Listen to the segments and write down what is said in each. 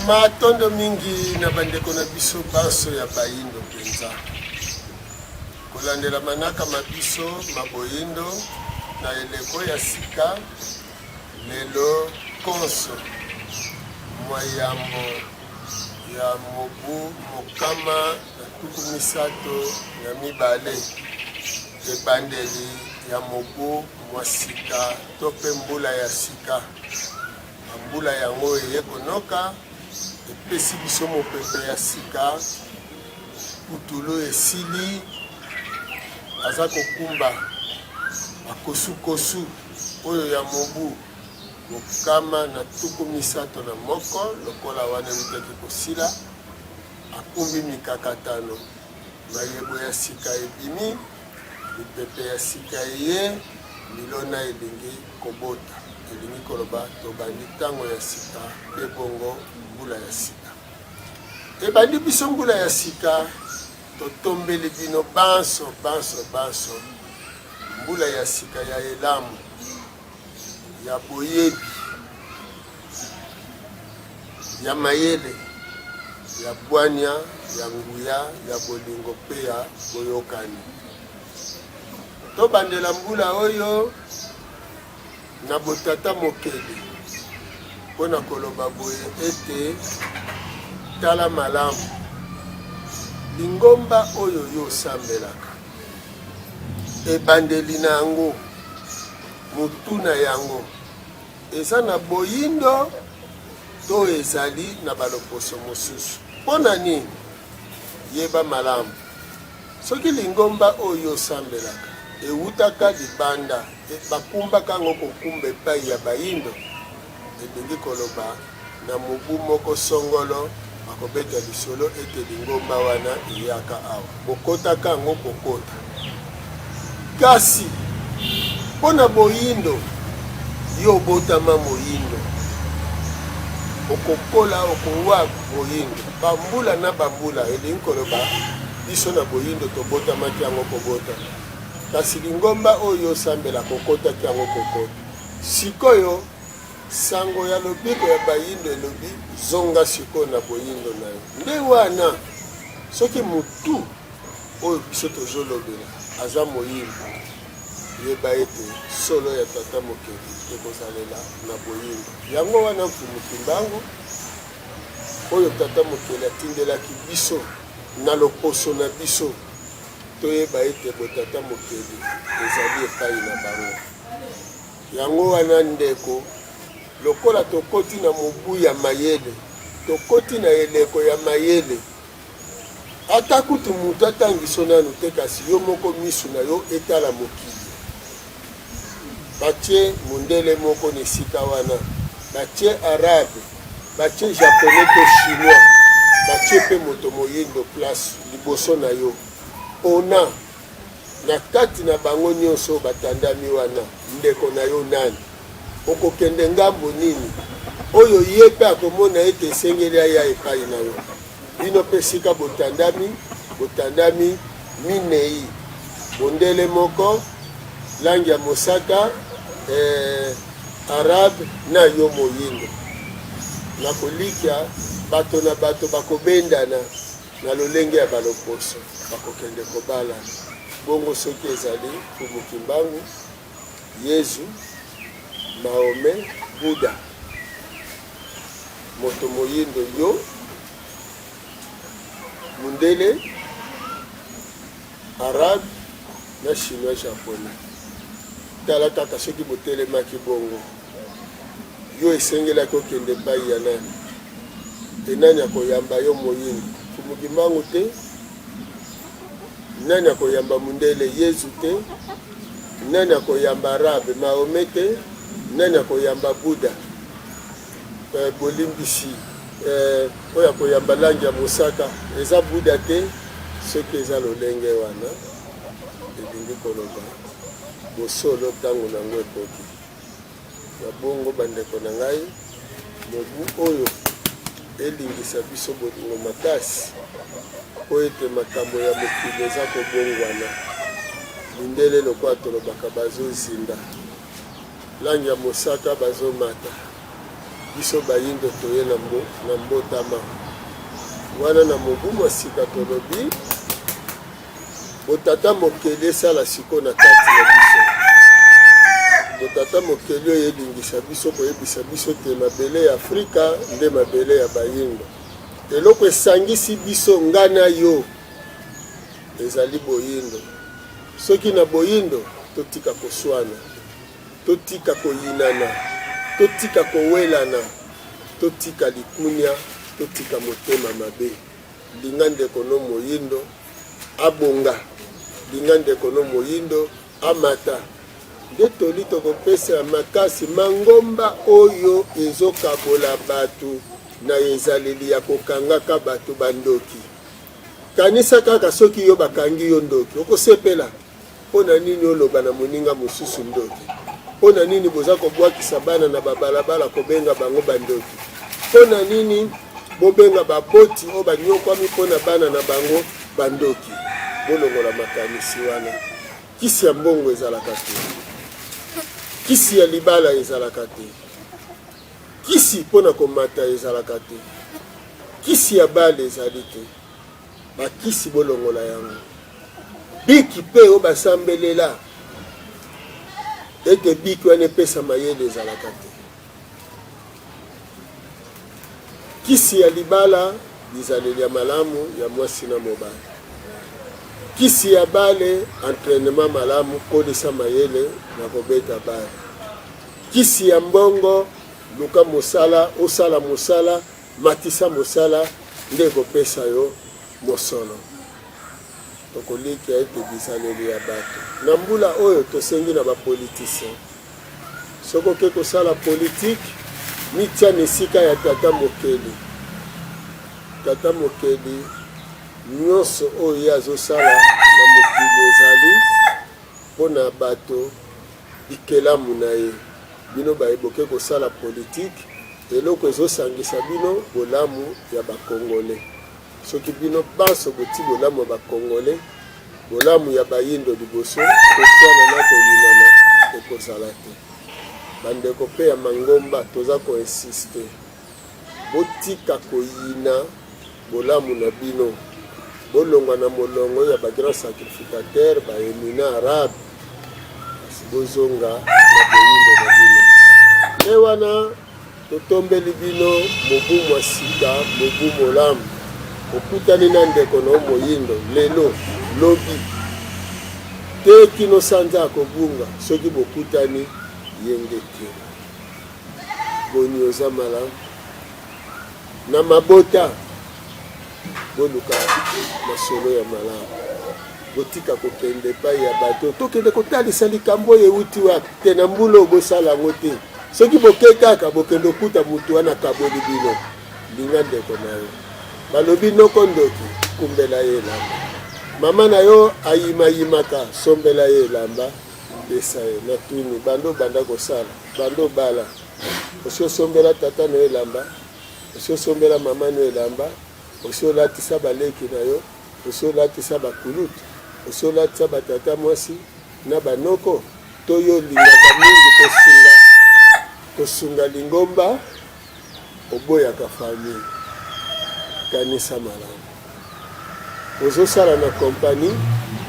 Matondo mingi na bandeko na biso banso ya bayindo mpenza kolandela manaka ma biso ma boyindo na eleko ya sika lelo konso mwa yambo ya mobu 132, ebandeli ya mobu mwa sika to mpe mbula ya sika. Bambula yango eye konoka, epesi biso mopepe ya sika, putulu esili, aza kokumba bakosukosu oyo ya mobu 131 lokola wana eutaki kosila, akumbi mikakatano, mayebo ya sika ebimi, mipepe ya sika eye, milona elingi kobota, elingi koloba tobandi ntango ya sika mpe bongo mbula ya sika ebandi biso mbula ya sika. Totombeli bino banso banso banso mbula ya sika ya elamu, ya boyebi, ya mayele, ya bwania, ya nguya, ya bolingo mpe ya boyokani. Tobandela mbula oyo na botata mokeli mpo na koloba boye ete, Tala malamu, lingomba oyo yo osambelaka, ebandeli na yango, motu na yango, eza na boyindo to ezali na baloposo mosusu. Mpo na nini? Yeba malamu, soki lingomba oyo osambelaka ewutaka libanda, bakumbaka yango kokumba epai ya bayindo, elingi koloba na mobu moko songolo bakobeta lisolo ete lingomba wana eyaka awa, bokotaka yango kokota. Kasi mpo na boyindo, yo obotama moyindo, okokola, okowa moyindo bambula na bambula, elingi koloba biso na boyindo tobotamaki yango kobotama, kasi lingomba oyo osambelaka okotaki yango kokota. Sikoyo sango ya lobiko ya bayindo elobi zonga sikoyo na boyindo na yo. Nde wana soki mutu oyo biso tozolobela aza moyindo, yeba ete solo ya Tata Mokeli ekozalela na boyindo. Yango wana Mfumu Kimbangu oyo Tata Mokeli atindelaki biso na loposo na biso, toyeba ete botata Mokeli ezali epai na bango. Yango wana ndeko, lokola tokoti na mobu ya mayele, tokoti na eleko ya mayele, ata kutu moto atangiso nanu te, kasi yo moko misu na yo etala mokili. Batie mondele moko na esika wana, batie arabe, batie japonais to chinois, batie mpe moto moyindo place liboso na yo. Pona na kati na bango nyonso oyo batandami wana, ndeko na yo nani? Okokende ngambo nini oyo ye mpe akomona ete esengeli aya epai na yo? Bino mpe esika botandami, botandami minei, mondele moko, langi ya mosaka, eh, arabe na yo moyindo. Na kolikya bato na bato bakobendana na lolenge ya baloposo, bakokende kobalana. Bongo soki ezali Mfumu Kimbangu, Yezu, Mahomet, Buddha, moto moyindo yo, mundele, arabe na chinois, japonais. Tala kaka soki botelemaki bongo, yo esengelaki okende epai ya nani? E nani akoyamba yo moyindo? Mfumu Kimbangu te? Nani akoyamba mundele? Yezu te? Nani akoyamba arabe? Mahomet te? Nani akoyamba Buddha? Eh, bolimbisi, eh, oyo akoyamba langi ya mosaka eza Buddha te? Soki eza lolenge wana, elingi koloba bosolo ntango nango ekoki. Na bongo, bandeko na ngai, mobu oyo elingisa biso bolingo makasi mpo ete makambo ya mokili eza kobongwana. Mindele, lokola tolobaka, bazozinda, langi ya mosaka bazomata. Biso bayindo toye na mbo, na mbotama wana na mobu mwa sika tolobi botata mokeli esala siko na kati ya biso. Botata mokeli oyo elingisa biso koyebisa biso te mabele ya Afrika nde mabele ya bayindo. Eloko esangisi biso nga na yo ezali boyindo. Soki na boyindo totika koswana. Totika koyinana, totika kowelana, totika likunia, totika motema mabe. Linga ndeko no moyindo abonga, linga ndeko no moyindo amata. Nde toli tokopesa ya makasi mangomba oyo ezokabola bato na ezaleli ya kokangaka bato bandoki. Kanisa kaka soki yo bakangi yo ndoki, okosepela? Mpo na nini oloba na moninga mosusu ndoki? Mpo na nini boza kobwakisa bana na babalabala kobenga bango bandoki? Mpo na nini bobenga baboti oyo banyokwami mpo na bana na bango bandoki? Bolongola makanisi wana. Kisi ya mbongo ezalaka te, kisi ya libala ezalaka te, kisi mpo na komata ezalaka te, kisi ya bale ezali te. Bakisi bolongola yango. Biki mpe oyo basambelela ete biki wana epesa mayele ezalaka te. Kisi ya libala, bizaleli ya malamu ya mwasi na mobali. Kisi ya bale, entraînement malamu, kolisa mayele na kobeta bale. Kisi ya mbongo, luka mosala, osala mosala, matisa mosala nde ekopesa yo mosolo. Tokolikia ete bizaleli ya bato na mbula oyo tosengi na ba politiciens, soki oke kosala politique, mitia na esika ya tata mokeli. Tata mokeli nyonso oyo ye azosala na mokili ezali mpo na bato bikelamu na ye. Bino baye boke kosala politique, eloko ezosangisa bino bolamu ya ba congolais. Soki bino banso boti bolamu ya ba congolais, bolamu ya bayindo liboso, koswana na koyinana ekozala te. Bandeko pe ya mangomba toza ko insister, botika koyina bolamu na bino, bolongwa na molongo ya ba grands sacrificateurs, ba eminents arabes, kasi bozonga na boyindo na bino. Nde wana Totombeli bino mobu mwa sika, mobu molamu. Okutani na ndeko na yo moyindo lelo, lobi te kino sanza akobunga. Soki bokutani, yenge te. Boni oza malamu? Na mabota, boluka masolo ya malamu. Botika kokende epai ya bato, tokende kotalisa likambo oyo euti wapi te. Na mbula oyo bosala yango te. Soki boke kaka bokende okuta mutu wana akaboli bino. Linga ndeko na yo. Balobi noko ndoki, kumbela ye elamba. Mama na yo ayimayimaka, sombela ye elamba, pesa ye. Natuni, banda obanda kosala, banda obala, osi osombela tata na yo elamba? Osi osombela mama na yo elamba? Osi olatisa baleki na yo? Osi olatisa ba kulutu? Osi olatisa ba tata mwasi na ba noko? To yo olingaka mingi kosunga kosunga lingomba oboyaka famille? Kanisa malamu. Ozosala na compagnie,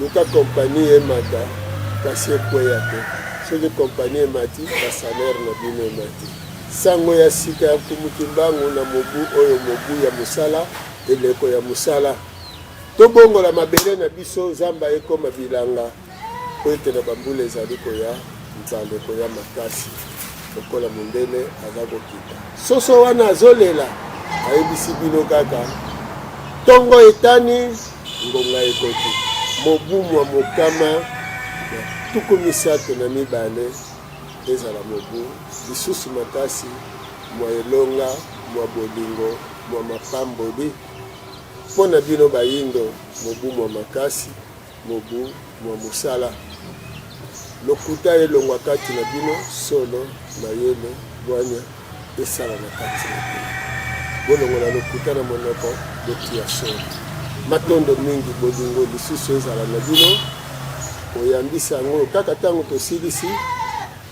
luka compagnie emata kasi ekweya te. Soki compagnie emati, ba salaire na bino emati. Sango ya sika ya Mfumu Kimbangu na mobu oyo mobu ya mosala Eleko ya mosala. Tobongola mabele na biso, zamba ekoma bilanga, mpo ete na bambula ezali koya, nzala ekoya makasi lokola mondele aza kokita. Soso wana azolela, ayebisi bino kaka tongo etani, ngonga ekoki. Mobu mwa mokama na 32 ezala mobu lisusu makasi mwa elonga, mwa bolingo. Mwa mapamboli mpo na bino bayindo, mobu mwa makasi, mobu mwa mosala. Lokuta elongwa kati na bino, solo, mayele, bwanya esala na kati na bino. Bolongola lokuta na monoko, botia solo. Matondo mingi, bolingo lisusu ezala na bino. Oyambisa yango kaka ntango tosilisi,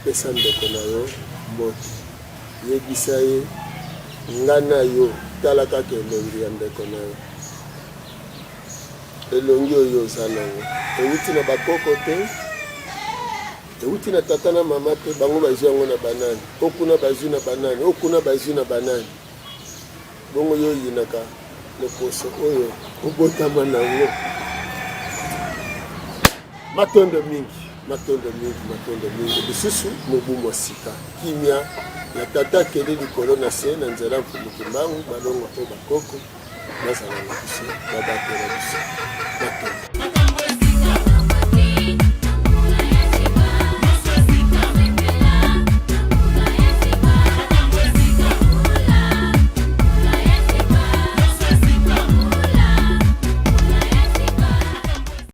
pesa ndeko na yo mbote. Yebisa ye nga na yo tala kaka elongi ya ndeko na yo. Elongi oyo oza nango ewuti na bakoko te, ewuti na tata na mama te, bango bazwi yango na banani? O kuna bazwi na banani? O kuna bazwi na banani? Bongo yo oyinaka loposo oyo obotama nango. Matondo mingi, matondo mingi, matondo mingi. Lisusu mobu mwa sika, kimia ya tata akeli likolo na se na nzela Mfumu Kimbangu, balonga mpo bakoko bazala na biso, babatela biso. Matondo.